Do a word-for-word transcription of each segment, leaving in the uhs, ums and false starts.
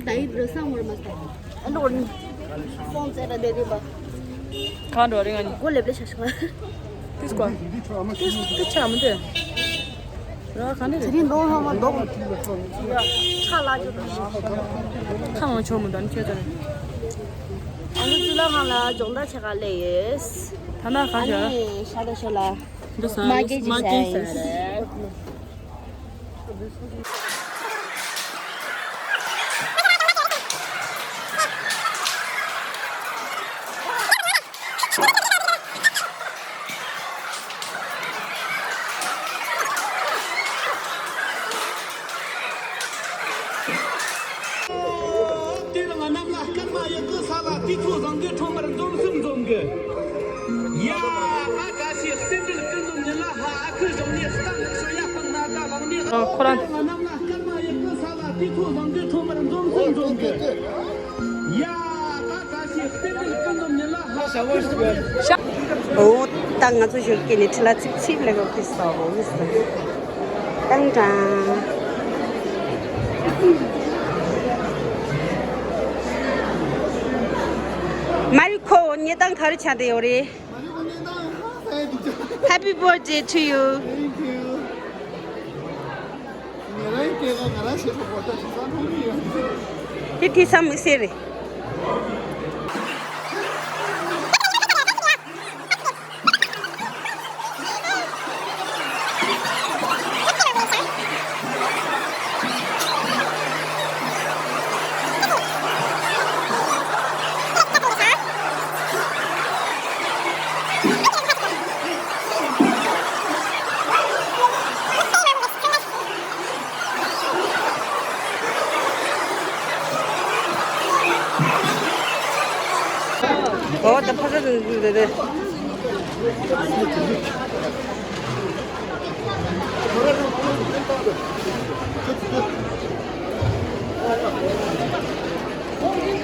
ད་ཡིབ་རུ་སང་མོར་མ་སྟེ། ཨ་ལོ་ནི། སོང་ཙེ་ར་དེ་རི་བ། གང་འགྲོ་རེ་ང་ནི། གོ་ལེབ་ལེ་ཤ་ཤ། ཏིས་ཀོ། ཏིས་ཏིས་ཆ་མི་འདུག་ར་ག་ནས་རེད། དེ་རིང་འདོང་ཧ་མ་འདོང་། ཁ་ལ་ཅོ་དང་། ཁ་མང་ཆོག་མི་འདུག་ནི་ཁྱོད་ཚོ་རེད། ཨ་ནི་ཙི་ལ་ང་ལ་སྦྱོང་བརྡར་བྱེད་ག་སླེབས་ཡོད། ཐ་ན་ག་ཨ་ཞོ། ནི་ཤ་ད་ཤོ་ལ། འདི་ས་མ་སྐད་ཅིག་མ་སྐད་ཟེར་ཟེར་རེད། དེ་རིང་གནམ་ལ་སྐར་མ་ཡི་གེ་ས་ལ་དུས་ཚོད་བཟང་གི་ཁྲོམ་པར་འཛོམས་སེམས་འཛོམས་གི། ཡ་ཨ་བཀྲ་ཤིས་རྟེན་འབྲེལ་ཀུན་འཛོམས་ཉིན་ལ་ཧ། ཨ་ཁུ་གཞོན་ནུའི་སྟ་ནག་ཤོ་ཡ་སྤུན་ན་ད་ལང་ནི། ཨ་ཁོ་རང་། དེ་རིང་གནམ་ལ་སྐར་མ་ཡི་གེ་ས་ལ་དུས་ཚོད་བཟང་གི་ཁྲོམ་པར་འཛོམས་སེམས་འཛོམས་གི། ཡ་ཨ་བཀྲ་ཤིས་རྟེན་འབྲེལ་ཀུན་འཛོམས་ཉིན་ལ་ཧ། ཨོ། ད་ང་ཚོ་ཞོགས་ཀས་ནས་ཁྲི་ལ་ཚིག་ཚིག་ལས་གོ་ཁི་སོ་ཨོ་ཡིས། ཏང་ཀྲང་། མ་རི་ཁོ་ཉེ་དང་ག་རེ་ཆགས་བསྡད་ཡོད་རེད། Happy birthday to you. Thank you. ང་རང་སྐད་ལ་ང་རང་ཞེ་དྲག་གོ་ད་དེང་སང་མཐོང་གི་ཡོད། དེ་དེང་སང་དམིགས་བསལ་རེད། ཨོ་ད་ཕ་ས་དེ་དེ་དེ།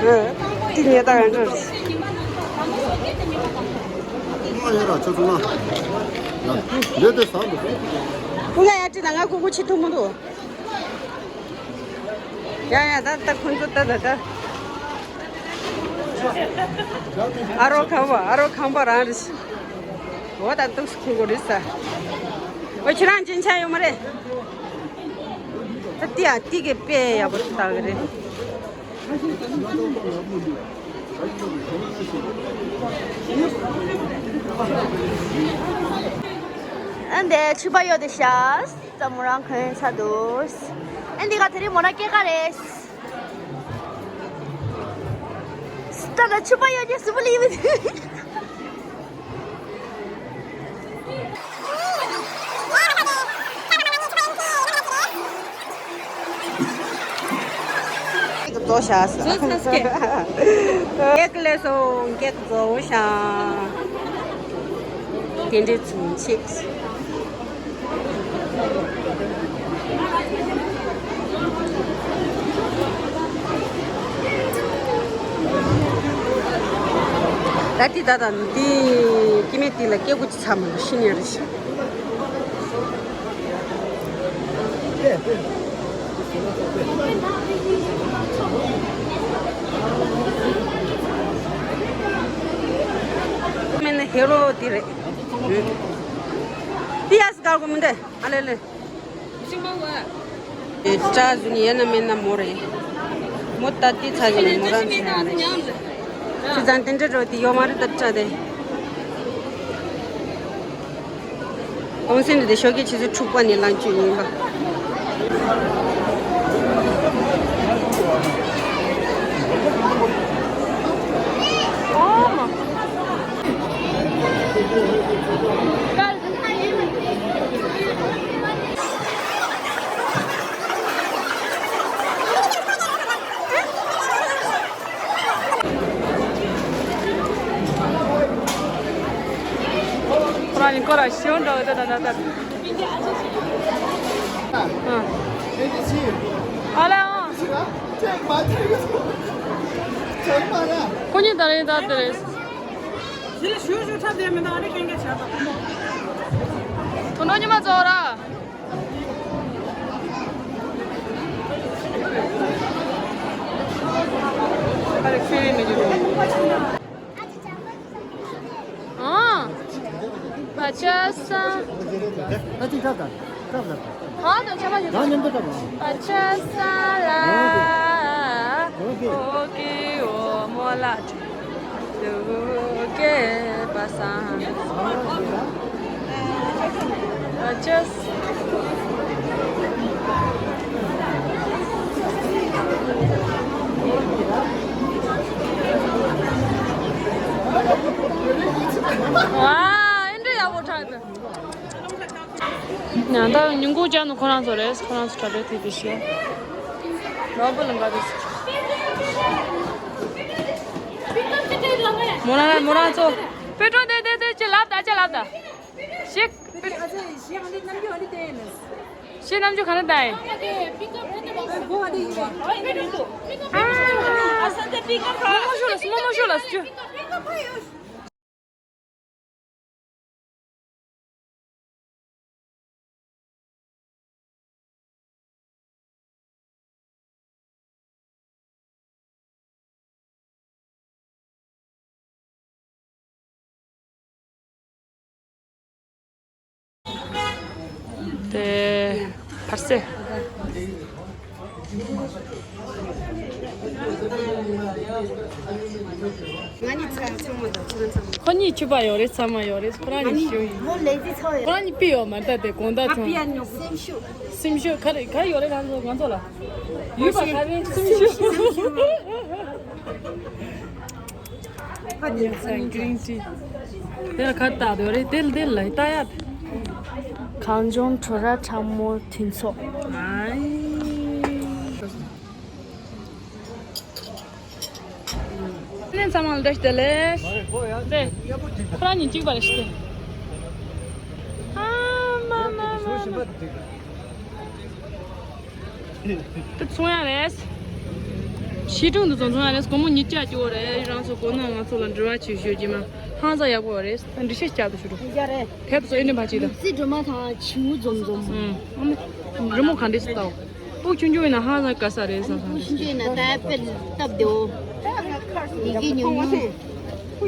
ཨ། དེ་ཉེ་ད་ཡང་འགྲོ། ང་ཡ་ར་ཆུ་ཚོད་ལྔ། ལ་ལས་དེ་ཟ་འདུག་ཀུ་ང་ཡ་ཅི་ད་ང་ཀུ་ཀུ་ཆི་ཐུང་མི་འདུག་ཡ་ཡ་ད་ད་ཁོང་ཚོ་ད་ད་ད། ཨ་རོ་ཁང་པ་ཨ་རོ་ཁང་པ་རང་རེད། འོ་ད་འདུག་སེ་ཁུང་གོ་རེད་ས། འོ་ཁྱེད་རང་སྦྱིན་ཆ་ཡོད་མ་རེད། ད་ཏི་ཡ་ཏི་གི་དཔེ་ཡག་པོ་ལྟ་གི་རེད། ཨ་འདི་ཆུ་པ་ཡོད་དེ་ཤ། ཙམ་མོ་རང་གོན་ཚར་འདུག་ཨ་འདི་ག་དེ་རིང་མོ་རང་སྐྱེས་ཀ་རེད། སྟ་ད་ཆུ་པ་ཡོད་ཀྱི་སུ་པུ་ལི་ཡིན། ཀེག་བཟོ་བཞག་ཟེར། བཟོ་ཚར་སྐད། ཀེག་ལས་སོང་ཀེག་བཟོ་བཞག་དེ་འདྲའི་ཚུན་ཆད། ད་ལྟའི་ད་ལྟ་འདི་སྐྱེ་དམན་དེ་ལ་སྐྱེ་དགུ་ཅི་ཚ་མ་ཤི་ཉེ་རེ་ཤི། སྨན་ཧེ་རོ་དེ་རེད། ཏི་ཡ་སི་དཀར་གོ་མི་འདུག་ཨ་ལེ་ལེ། ཨེ་སྐྲ་བཟོ་ནི་ཡིན་ན་མིན་ན་མོ་རེད། མོ་ད་ལྟའི་ཚ་ཞིག་ནས་མོ་རང་ཚོ་ཡང་རེད། ཁྱེད་ཚང་དེ་འདྲ་འགྲོ་དེ་ཡོད་མ་རེད་ད་སྐྲ་དེ། གོང་སེང་འདི་ཤོག་གི་ཆུ་ཚོད་དྲུག་པ་ནས་ལངས་རྒྱུ་ཡིན་པ། ཁོ་རང་ནི་ཁོ་རང་ཤེས་འདྲ་བ་དེ་ད་ད་ད། ཨ་ལ་ཨང་། ཁོ་གཉིས་ད་རེད་ད་དེ་རེད། དེ་ལ་ཞུ་ཞུ་ཐབས་བསྡད་མི་འདུག་ཨ་རི་རྒན་རྒན་བྱས་པ། དོ་ནོ་ཉི་མ་ཚོ་ར། ཨ། བ་ཅ་ས། ད་ཅིག་ཁྲབ་དང་། ཁྲབ་ལ། ཧ་དང་ཆ་མ་ཡོད། ད་མཉམ་དུ་ཁྲབ་དང་། བ་ཅ་ས་ལ། ཨོ་ཀེ་ཨོ་མོ་ལ། ཨོ་ཀེ་པ་ས། བ་ཅ་ས། ཝ། ཨེ་འདྲ་ཡག་པོ་ཆགས་འདུག་ཡང་ད་ཉིན་གུང་ཅག་ནི་ཁོ་རང་ཚོ་རེད། ཁོ་རང་ཚོ་གྲྭ་པའི་དུས་དེ་བཤད། ནོར་བུ་ལ་འགའ་དུས། མོ་རང་མོ་རང་ཚོ། པེ་ཏྲོ་དེ་དེ་དེ་ཅི་ལབ་ད་ཅི་ལབ་ད། ཤིག་ཤིག་རྣམ་འགྱུར་ག་རེ་ད་ཡིན། མོ་མོ་ཤོ་ལ་མོ་མོ་ཤོ་ལ་ཅི། དེ་ཕར་སེ། ང་གཉིས་ཚང་ཚང་མ་དང་ཚང་ཚང་མ། ཁོ་གཉིས་ཕྱུ་པ་ཡོད་རེད། ཚང་མ་ཡོད་རེད། ཁོ་རང་གཉིས་ཞུ་ཡིན། ལོ་ལེགས་ཚོ་ཡོད། ཁོ་རང་གཉིས་པི་ཡོད་མ་རེད། ད་དེ་དགོང་དག་ང་ཚང་པི་ཡ་ཉོ་གི། སེམས་ཤུགས། སེམས་ཤུགས་ག་རེ་ག་རེ་ཡོད་རེད། ང་ཚོ་ང་ཚོ་ལ་ཡོད་པ་ག་རེ་སེམས་ཤུགས། ཡ་ས་གི་རིང་ཏི། དེ་ལ་ཁ་བཏགས་དེ་རེད། དེ་ལ་དེ་ལ་ལྟ་ཡ། གངས་ལྗོངས་བྲོ་ར་ཁྲ་མོ་མཐུན་ཚོགས། ཨའི། ནས་ཚང་མ་ལ་བཀྲ་ཤིས་བདེ་ལེགས། རེད། ཁོ་རང་གཉིས་གཅིག་པ་རེད་ཤི། ཨ་མ་མ་མ་མ། དེ་ཚོང་ཡ་རེད། ཕྱི་དྲུང་དུ་ཚོང་ཚོང་ཡ་རེད། སྒོར་མོ་ཉིས་བརྒྱ་སྐྱོ་བོ་རེད། རང་ཚོ་སྒོ་ནས་ང་ཚོ་ལ་འབྲེལ་བ་བྱེད་ཤོད་ཀྱི་མ། ཧང་སང་ཡག་པོ་རེད། འགྲེལ་བཤད་བྱ་དུ་ཞུ་རོགས། ཡ་རེད། དེབ་ཚོ་ཨེ་ནི་བ་ཅི་དང་། རྩིས་སྒྲོལ་མ་དང་བྱིའུ་འཛོམས་འཛོམས། ཨུམ། རི་མོ་ག་འདྲས་སུ་བལྟའོ། སྤུ་ཆུང་ཆུང་ཡིན་ན་ཧང་སང་དགའ་ས་རེད་བསམ་སོང་། སྤུ་ཆུང་ཆུང་ཡིན་ན་ད་དཔེ་སྟབས་བདེའོ། ཡི་གེ་ཉུང་ཉུང་།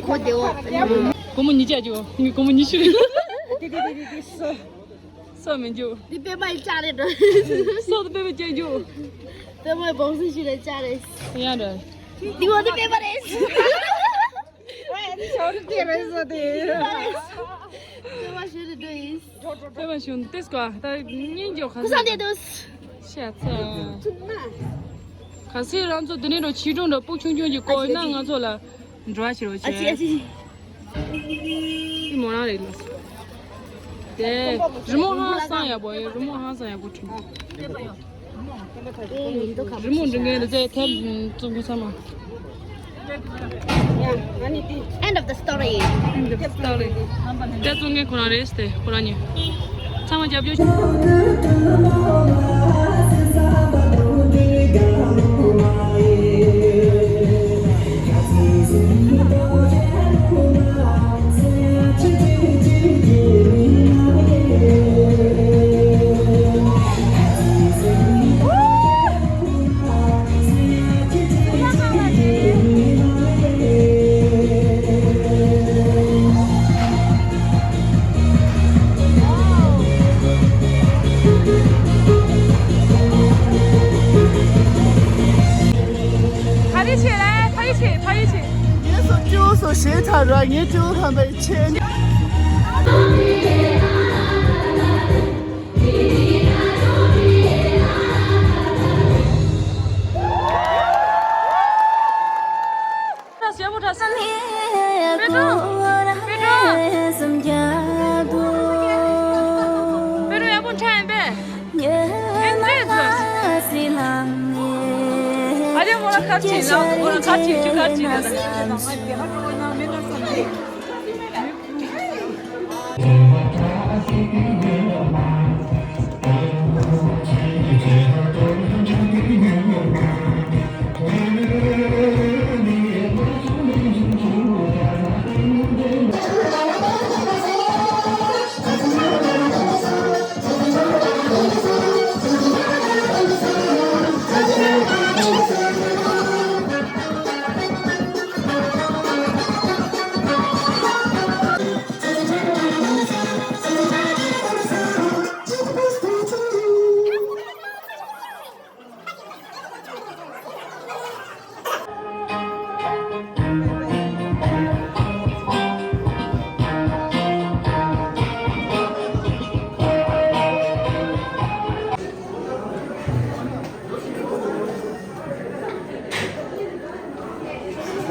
གོ་བདེའོ། སྒོར་མོ་ཉིས་བརྒྱ་ཅིག་ངས་སྒོར་མོ་ཉི་ཤུ་རེད། སོ་མི་འཇུག་འདི་པད་མ་ཡི་ལྕགས་རེད་འགྲོ། སོ་དང་པད་མ་ཅན་འཇུག་པད་མ་ཡི་བང་སོ་ཞིག་རེད། ལྕགས་རེད། ཡང་རེད། འདི་བ་འདི་པད་མ་རེད། ཨ་ནི་ཞོར་དུ་དེ་རེད་ཟེར་དེ། པད་མ་ཞོར་དུ་འགྲོ་ཡིན། པད་མ་ཞོར་དུ་ཏེས་ཀ་ད་གཉིས་འཇོག་ག་ཁུ་སང་དེ་དུས། ཤ་ཚ། ག་སྲིད་རང་ཚོ་དེ་ནས་རོ་ཆི་ཀྲུང་འདྲ་སྤུ་ཆུང་ཆུང་གི་བསྐོར་ན་ང་ཚོ་ལ་འགྲོ་བ་བྱེད་རོགས་བྱེད། ཨ་ཅི་ཨ་ཅི། དེ་མོ་རང་རེད་ལ། དེ་རི་མོ་ཧང་སང་ཡག་པོ་ཡོད། རི་མོ་ཧང་སང་ཡག་པོ་བྲིས། རི་མོ་འབྲི་མཁན་དེ་ཚོ་ཐེབས་བཙུགས་དགོས་ཚང་མ། End of the story. End of the story. དེ་བཙུགས་མཁན་ཁོ་རང་རེད་དེ་ཁོ་རང་ཉིད། ཚང་མ་རྒྱབ་སྐྱོར། ག་རེ་བྱེད་རེད། ཕ་ཡུལ་བྱེད། ཕ་ཡུལ་བྱེད། ངས་སོ་ཅུ་སོ་ཞེ་ཐག་ར། ངས་ཅུ་ཧམ་པའི་ཆེ། ཞེ་པོ་ད་ས། པེ་ཏྲོ། པེ་ཏྲོ། པེ་ཏྲོ་ཡག་པོ་འཁྲབ་ཡིན་པས། ཨེ་འདྲས་ཚོ། ཨ་རེ་མོ་ལ་ཁ་ཆེ་ལ་མོ་ལ་ཁ་ཆེ་ཆུ་ཁ་ཆེ་ལ།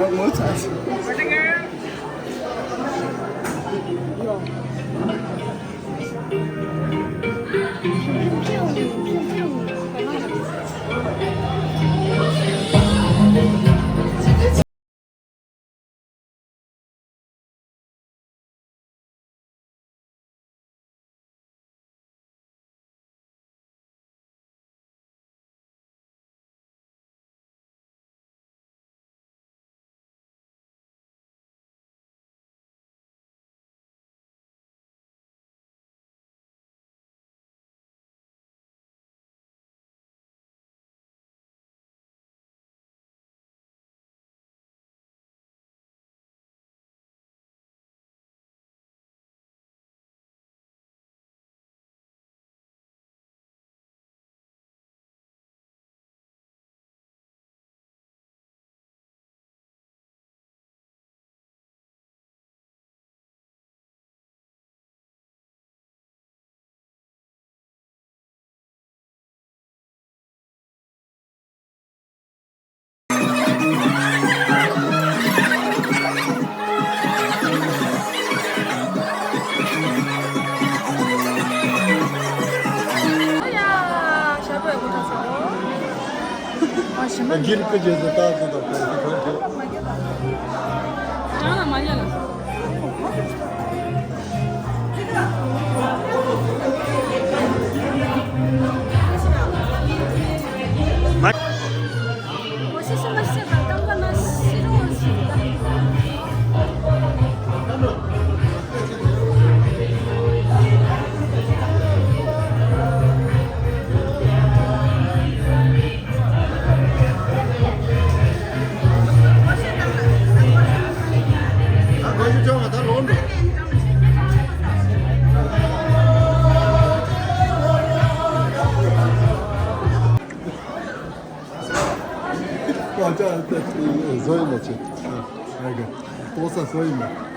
ངོ་ཚ་སོང་། བཟོ་ཡིན་ན་ཆེ། ལྟོ་ས་བཟོ་ཡིན་ན།